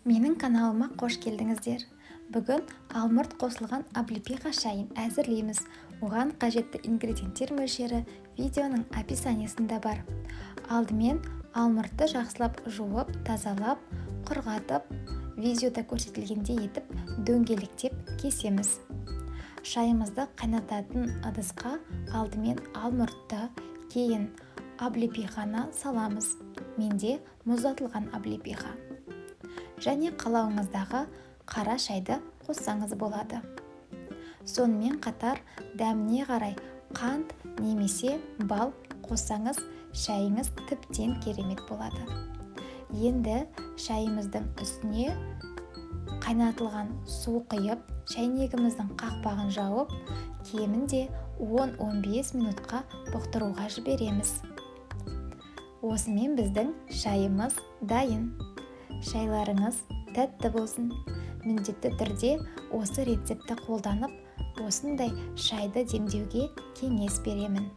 Менің каналыма қош келдіңіздер! Бүгін алмұрт қосылған облепиха шайын әзірлейміз. Оған қажетті ингредиенттер мөлшері видеоның описаниясында бар. Алдымен алмұртты жақсылап жуып, тазалап, құрғатып, видеода көрсетілгендей етіп дөңгелектеп кесеміз. Шайымызды қайнататын ыдысқа алдымен алмұртты, кейін облепиханы саламыз. Менде мұздатылған облепиха. Және қалауыңыздағы қара шайды қоссаңыз болады. Сонымен қатар дәміне қарай қант немесе бал қоссаңыз, шайыңыз тіптен керемет болады. Енді шайымыздың үстіне қайнатылған су құйып, шәйнегіміздің қақпағын жауып, кемінде 10-15 минутқа бұқтыруға жібереміз. Осымен біздің шайымыз дайын. Шайларыңыз тәтті болсын! Міндетті түрде осы рецептті қолданып, осындай шайды демдеуге кеңес беремін.